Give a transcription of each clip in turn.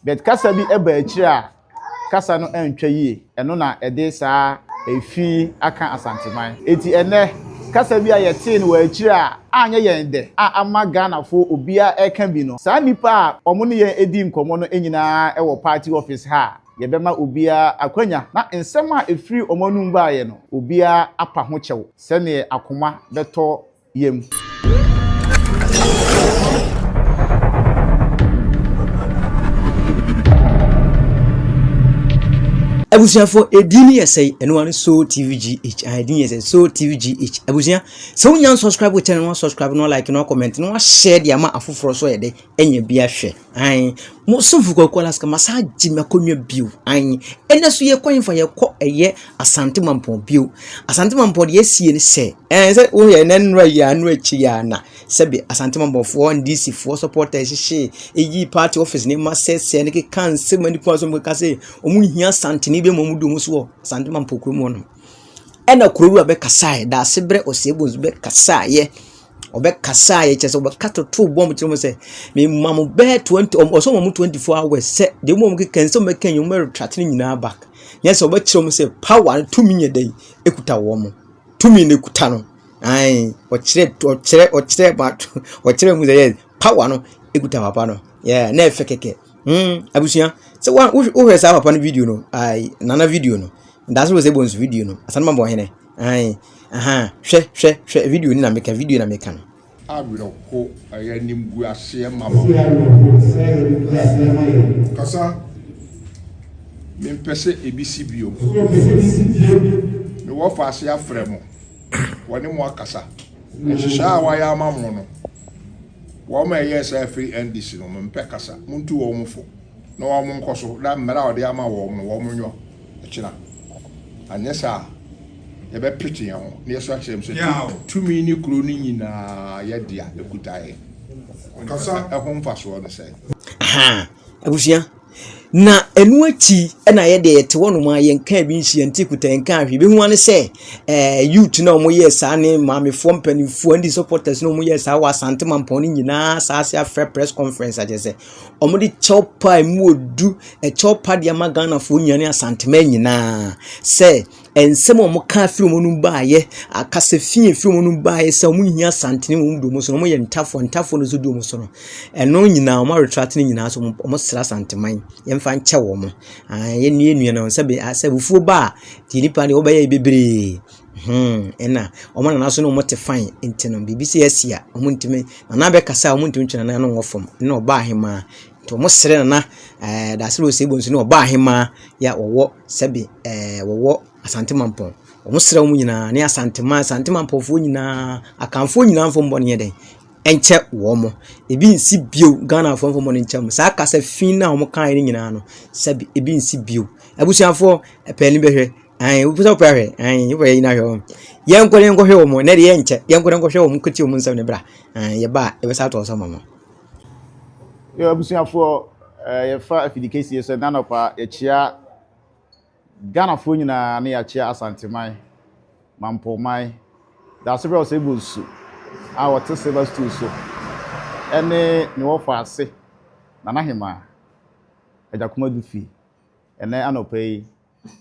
But kasa bi ba akyire a, kasa no antwa yie. Ɛno na ɛde saa efi yi aka Asanteman. Enti ɛnnɛ, kasa bi a yɛtee no wɔ akyire a anyɛ yɛn dɛ a ama Ghanafoɔ obiara reka bi no, saa nnipa a wɔne yɛn di nkɔmmɔ no nyinaa wɔ party office ha a, yɛbɛma obiara akwanya na nsɛm a ɛfiri wɔn anum baeɛ no, obiara apa ho kyɛw sɛdeɛ akoma bɛtɔ yam. Abusuafoɔ edin no yɛ sɛn? Ɛno ara ne Soul TV GH. Ah, edin yɛ sɛn? Soul TV GH. Abusua, sɛ wonya nsubscribe wɔ channel no, subscribe no, like no, comment no, share de ama afoforɔ so yɛ de anya bi ahwɛ. Ae, mo somfo Kwaku Alaska, masa agye m'akonnwa bio. Ae, ɛnɛ so yɛkɔ yɛmfa yɛkɔ ɛyɛ Asante Mampɔn bio. Asante Mampɔn deɛ asie ne sɛ, ɛɛ sɛ woyɛ ɛnɛ nnora yi a nnora akyi yi a na sɛbe Asante Mampɔnfoɔ, NDC foɔ supporters hyehyee eyi party office ne ma sɛsɛɛ ne keka nsɛm ani kwan so keka sɛ wɔn hia Asantene bi ma wɔn di wɔn so wɔ Asante Mampɔn kurom hɔ nom. Ɛna kurowura bɛkasaeɛ, Daasebrɛ Osei-Bonsu bɛkasaeɛ. Ɔbɛkasaeɛ kyerɛ sɛ ɔbɛka totoo bɔmb kyerɛ wɔn sɛ mema mo bɛyɛ 20 ɔsɛ wɔn 24 hours sɛ deɛ wɔn keka nsɛm bɛka yi wɔn bɛ retract ne nyinaa back. Nyɛ sɛ ɔbɛkyerɛ wɔn sɛ power no tumi nyɛ dɛn ekuta wɔn. Tumi no ekuta no. Ae ɔkyerɛ ɔkyerɛ ɔkyerɛ ba ɔkyerɛ mu sɛ yes power no ekuta papa no. Yeah na ɛfɛ kɛkɛ. Hmm abusua sɛ wa wohwɛ saa papa no video no ae nana video no. Ndaase wɔ sɛ bonsu video no. Asane ma bɔ hene. Ae aha hwɛ hwɛ hwɛ video ni na meka video na meka no. Awerɛho, ɛyɛ animguaseɛ ma mo. Kasa, mempɛ sɛ ebi si bio. Me wɔfaase afrɛ mo, wɔne mo akasa. Nhyehyɛe a wɔayɛ ama mo no, wɔn a ɛyɛɛ saa firi NDC no, mempɛ kasa. Montu wɔn fo na wɔnkɔ so na mmara a wɔde ama wɔn no, wɔnyɔ. Ɛkyena. Anyɛ saa a, yɛbɛpete yɛn ho na yɛasu akyerɛ mu sɛ tumi ne kuro no nyinaa yɛ dea, ɛkuta yɛn. Kasa ɛho mfasoɔ ne sɛn? Ahaa, abusua. Na ɛno akyi na yɛ deɛ yɛte hɔnom a yɛnkaa bi nhyia nti kuta yɛnkaa hwee. Bɛhu ara ne sɛ ɛɛ youth na wɔyɛɛ saa ne maamefoɔ mpanimfoɔ ne supporters na wɔyɛɛ saa wɔ Asante Mampɔn no nyinaa saa ase afrɛ press conference akyerɛ sɛ wɔde kyɛw pa a ɛmu ɔdu ɛkyɛw pa de ama Ghanafoɔ nyinaa ne Asanteman nyinaa sɛ nsɛm a wɔka firi wɔn anom baeɛ, akasa fi a ɛfiri wɔn anom baeɛ sɛ wɔhia Asantene wɔn di wɔn so no, wɔyɛ ntafoɔ, ntafoɔ no nso di wɔn so no, ɛno nyinaa wɔn aretrate no nyinaa so wɔsrɛ Asanteman yɛmfa nkyɛ wɔn. Ae, yɛn nua no sɛbe sɛ abufuo ba a, deɛ nipa deɛ wɔbɛyɛ bebree. Hmm, ɛna wɔn nana so ne wɔn te fine nti no, biribi sɛ asi a, wɔntumi, nana bɛkasa a wɔntumi ntwe nana no nwɔ fam, ɛna ɔbaa ahemaa. Nti wɔn srɛ nana ɛɛ Dasere Osei Bonsu ne ɔbaa ahemaa yɛ a wɔwɔ sɛbe ɛɛ wɔwɔ Asante Mampɔn. Wɔn srɛ wɔn nyinaa ne Asanteman, Asante Mampɔnfoɔ nyinaa, Akanfoɔ nyinaa mfa wɔn bɔne nyɛ dɛn? Ɛnkyɛ wɔn. Ebi nsi bio, Ghanafoɔ mfa wɔn bɔne nkyɛ wɔn. Saa kasa fi no a wɔn kaeɛ no nyinaa no, sɛbe ebi nsi bio. Abusuafoɔ, ɛpɛ ani bɛhwɛ. Ae, wopɛ sɛ wopɛ ahwɛ. Ae, wopɛ yɛ nyina hwɛ wɔn. Yɛnkɔ ne nkɔhwɛ wɔn. Nɛ deɛ yɛnkyɛ. Yɛnkɔ ne nkɔhwɛ wɔn, nkɔtie wɔn nsɛm ne bra. Ae, yɛba a, yɛbɛsa atoa so ama mo. Yo, abusuafoɔ, eh, yɛfa afidi kɛsie so ɛna anɔpa yɛkyea Ghanafoɔ nyinaa ne yɛakyea Asanteman, Mampɔnman, Daasebrɛ Osei Bonsu a ɔte Silver Stool so ɛne ne wɔfa ase Nana Hemaa Agya Kumadu fie. Ɛnɛ anɔpa yi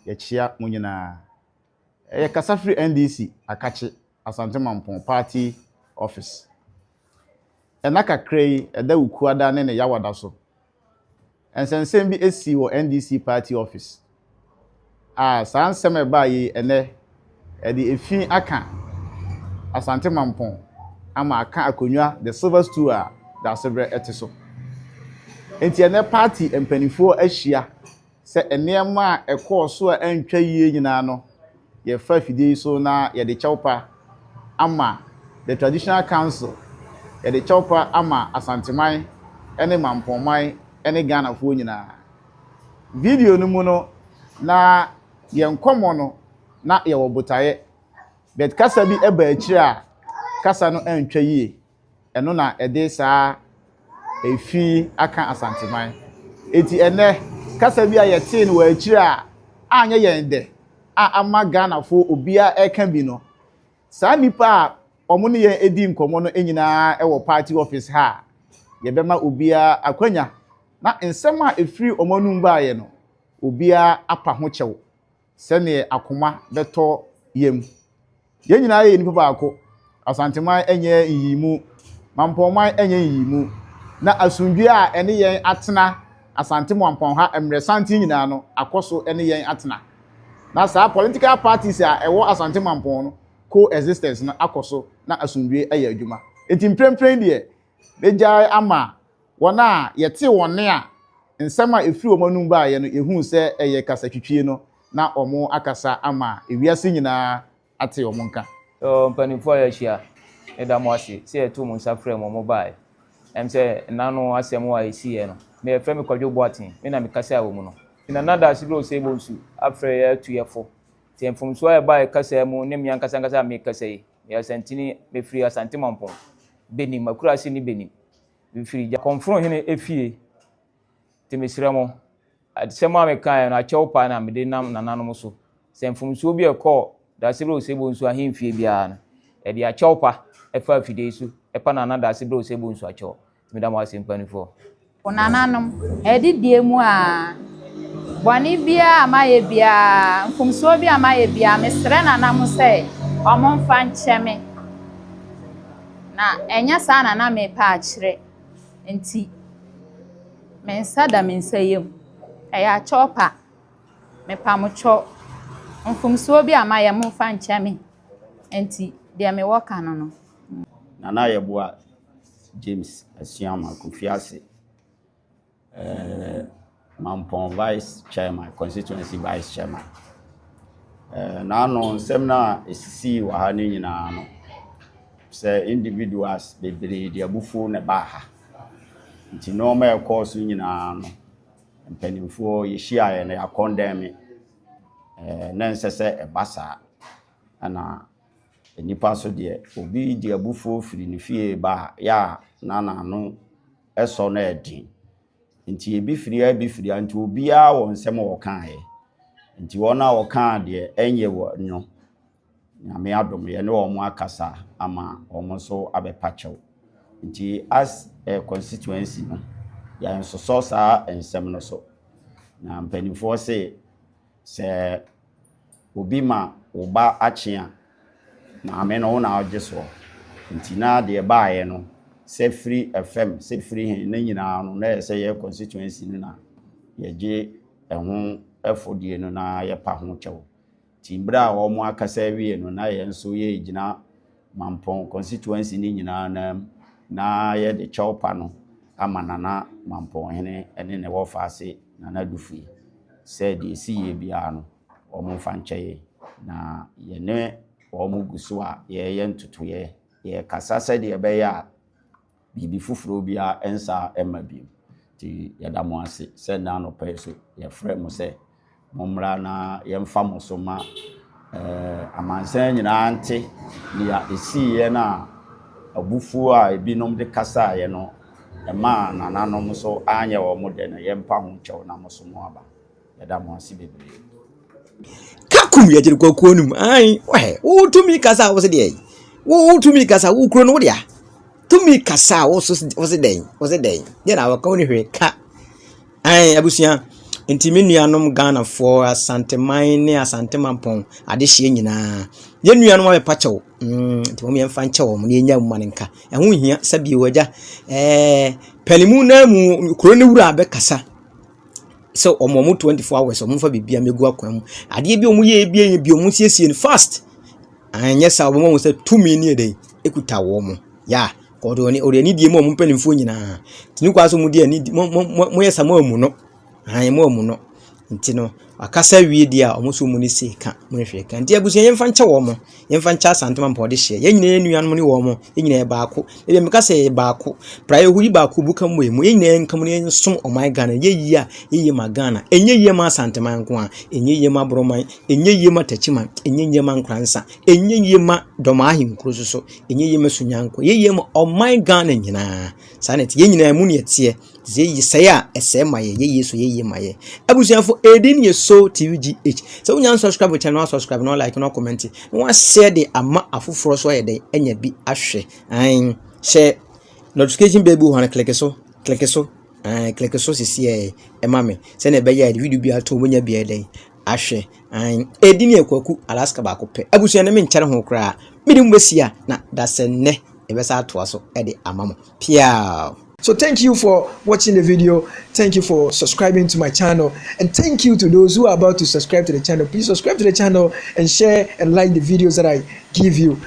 yɛkyea mo nyinaa. Yɛkasa firi NDC Akakye Asante Mampɔn Party Office. Ɛna kakra yi, ɛda Wukuada ne ne Yawada so, nsɛnsɛm bi sii wɔ NDC Party Office a saa nsɛm a ɛbaeɛ yi ɛnɛ ɛde efi aka Asante Mampɔn ama aka akonnwa the silver stool a Daasebrɛ te so. Enti ɛnɛ party mpanimfoɔ ahyia sɛ nneɛma a ɛkɔɔ so a antwa yie nyinaa no, yɛfa afidie yi so na yɛde kyɛwpa ama the Traditional Council, yɛde kyɛwpa ama Asanteman ne Mampɔnman ne Ghanafoɔ nyinaa. Video no mu no, na yɛn nkɔmmɔ no, na yɛwɔ botaeɛ, but kasa bi ba akyire a, kasa no antwa yie. Ɛno na ɛde saa efi yi aka Asanteman. Enti ɛnnɛ, kasa bi a yɛtee no wɔ akyire a anyɛ yɛn dɛ a ama Ghanafoɔ obiara reka bi no, saa nnipa a wɔne yɛn di nkɔmmɔ no nyinaa wɔ party office ha a, yɛbɛma obiara akwanya. Na nsɛm a ɛfiri wɔn anum baeɛ no, obiara apa ho kyɛw sɛdeɛ akoma bɛtɔ yam. Yɛn nyinaa yɛ nnipa baako. Asanteman nyɛ nyiyimu, Mampɔnman nyɛ nyiyimu. Na asomdwoeɛ a ɛne yɛn atena Asante Mampɔn ha mmerɛ santen nyinaa no akɔ so ne yɛn atena. Na saa political parties a ɛwɔ Asante Mampɔn no co-existence no akɔ so na asomdwoeɛ ayɛ adwuma. Enti mprempren deɛ, mɛgyae ama wɔn a yɛtee wɔn nne a nsɛm a ɛfiri wɔn anom baeɛ no yɛhuu sɛ ɛyɛ kasatwitwie no na wɔakasa ama ewiase nyinaa ate wɔn nka. Yoo mpaninfoɔ a yɛahyia, meda mo ase sɛ yɛtoo mo nsa frɛɛ mo, mo baeɛ. Ɛm sɛ nna no asɛm a ɛsiiɛ no, me yɛfrɛ me Kwadwo Boateng, me na me kasaa wɔ mu no. Nana Daasebere Osei Bonsu afrɛ yɛ atu yɛ fo. Nti mfomsoɔ a ɛbaeɛ kasaa mu ne me ankasa ankasa a mekasa yi, meyɛ Asanteni, mefiri Asante Mampong, Benim, m'akuraase ne Benim. Mefiri Gya-Kɔmforohene efie. Nti mesrɛ mo, asɛm a mekaeɛ no, akyɛw paa na mede nam nananom so. Sɛ mfomsoɔ bi a ɛkɔɔ Daasebrɛ Osei-Bonsu ahemfie biara no, yɛde akyɛw pa fa afidie yi so pa Nana Daasebrɛ Osei-Bonsu akyɛw. Nti meda mo ase mpaninfoɔ. Nananom, adidie mu a, bɔne biara a mayɛ biara, mfomsoɔ bi a mayɛ biara, mesrɛ nananom sɛ wɔmfa nkyɛ me. Na ɛnyɛ saa na na merepɛ akyerɛ. Nti, me nsa da me nsa yam. Ɛyɛ akyɛw pa. Mepa mo kyɛw. Mfomsoɔ bi a mayɛ, momfa nkyɛ me. Nti, deɛ mewɔ ka no no. Nana Yeboah James Asuama Kofi Ase, Mampong Vice Chairman, Constituency Vice Chairman. N'ano nsɛm no a ɛsisii wɔ ha no nyinaa no, sɛ individuals bebree de abufuo na ɛbaa ha. Nti nneɛma a ɛkɔɔ so nyinaa no, mpanimfoɔ yɛhyiaeɛ no yɛakɔndɛme. Na ɛnsɛ sɛ ɛba saa. Ɛna nnipa nso deɛ, obi de abufuo firi ne fie ba a, yɛ a na n'ano sɔ no yɛ den. Nti ebi firi ha, ebi firi ha. Nti obiara wɔ nsɛm a ɔkaeɛ. Nti wɔn a wɔkaa deɛ ɛnyɛ wɔ no, Nyame adom yɛne wɔn akasa ama wɔn nso abɛpa kyɛw. Nti as a constituency no, yɛnsosɔ saa nsɛm no so. Na mpanimfoɔ se sɛ obi ma wo ba akye a, maame no wo na wogye soɔ. Nti na deɛ ɛbaeɛ no, sɛ firi fam, sɛ firi he, ne nyinaa no, na ɛyɛ sɛ yɛ constituency no na yɛgye ɛho ɛfɔdie no na yɛpa ho kyɛw. Nti berɛ a wɔn akasa awie no, na yɛn nso yɛgyina Mampong constituency no nyinaa nam na yɛde kyɛw pa no ama Nana Mampong hene ne ne wɔfaase Nana Dufie sɛ deɛ ɛsi yie biara no, wɔmfa nkyɛ yɛn. Na yɛne wɔn gu so a yɛreyɛ ntotoeɛ, yɛrekasa sɛdeɛ ɛbɛyɛ a biribi foforɔ biara nsa mma bio. Nti yɛda mo ase sɛ nnɛ anɔpa yi so yɛfrɛ mo sɛ mommra na yɛmfa mo so ma amansan nyinaa nte nea ɛsiiɛ no a abufuo a ebinom de kasaeɛ no ɛmaa nananom nso anyɛ wɔn dɛ no, yɛmpa ho kyɛw na mo so mo aba. Yɛda mo ase bebree. Kakum yɛ gyere kwakuo no mu ae wɛ wo tumi kasa a wo se deɛ wo tumi kasa wo kuro no wo dea tumi kasa a wo so wo se dɛn wo se dɛn deɛ na wɔka wo ne hwee ka ae abusua nti me nuanom Ghanafoɔ Asanteman ne Asantemampɔn adehyeɛ nyinaa yɛn nuanom abɛpa kyɛw mm, nti wɔn yɛmfa nkyɛ wɔn na yɛnya mu ma no nka ɛho nhia sɛ bio agya ɛɛ panimu na mu kuro no wura bɛkasa sɛ wɔn wɔn 24 hours wɔn mfa biribi amegu akwan mu adeɛ bi a wɔn yɛ bi yɛ bi wɔn siesie no fast anyɛ saa wɔn wɔn sɛ tumi ne yɛ dɛ ekuta wɔn ya ɔde wɔn ɔde anidie mu wɔn mpanimfoɔ nyinaa tini kwan so wɔn di anidie mo mo mo yɛ sa mo amu no ahan mo amu no nti no akasa wie deɛ a wɔn nso wɔn ni se ka wɔn ni hwee ka nti abusua yɛn fa nkyɛ wɔn. Yɛmfa nkyɛ Asantema mpa ɔde hyeɛ. Yɛn nyinaa yɛ nuanom ne wɔn. Yɛn nyinaa yɛ baako. Ebi meka sɛ yɛyɛ baako. Praeɛ hɔ yi baako bu ka mmɔ mu. Yɛn nyinaa nka mu na yɛnsom ɔman Ghana. Yɛ yie a, yɛ yie ma Ghana. Ɛnyɛ yie ma Asanteman nko a. Ɛnyɛ yie ma Borɔman. Ɛnyɛ yie ma Takyiman. Ɛnyɛ yie ma Nkoransa. Ɛnyɛ yie ma Dɔmaa Ahenkuro nso so. Ɛnyɛ yie ma Sunyani nko. Yɛ yie ma ɔman Ghana nyinaa. Saa na ɛte. Yɛn nyinaa mu na yɛteɛ. Sɛ yɛyi sɛe a, ɛsɛe ma yɛ, yɛyie so yɛyie ma yɛ. Abusuafo, edin yɛ So TV GH. Sɛ wonya unsubscribe channel na subscribe na like na comment na wahyɛ de ama afoforɔ so ayɛ dɛn anya bi ahwɛ. Ae, hyɛ notification bell bi wɔ hɔ no click so, click so. Ae, click so sisiɛ ɛma me sɛnea ɛbɛyɛ a video bi ato wobɛnya bi ɛdɛn ahwɛ. Ae, ɛdi ne Kwaku Alaska baako pɛ. Abusua no menkyɛre ho koraa. Mede mu bɛsi a na dasɛ nnɛ yɛbɛsa atoa so de ama mo. Piaw! So thank you for watching the video. Thank you for subscribing to my channel. And thank you to those who are about to subscribe to the channel. Please subscribe to the channel and share and like the videos that I give you.